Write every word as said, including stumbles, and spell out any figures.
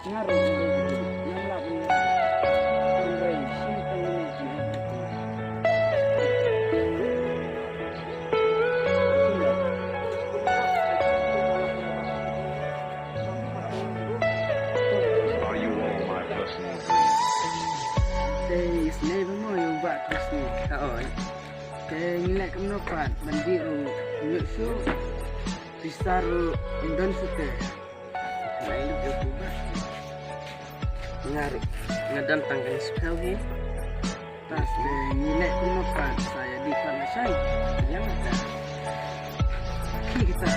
Are you all my personal dreams? Te isnei ba mo ïa u Bah Krisni ka oi. Te ngi leh kumno pat ban dih ruh, ym ïoh shuh. Pisa ruh ym don shuh te. Nai lut ïa u Bah. Nga ruh nga don tang kane shiphew hi. Te ngi leh kumno pat, sa ïa dih pat lashai. Ïa nga ta. Ki kita.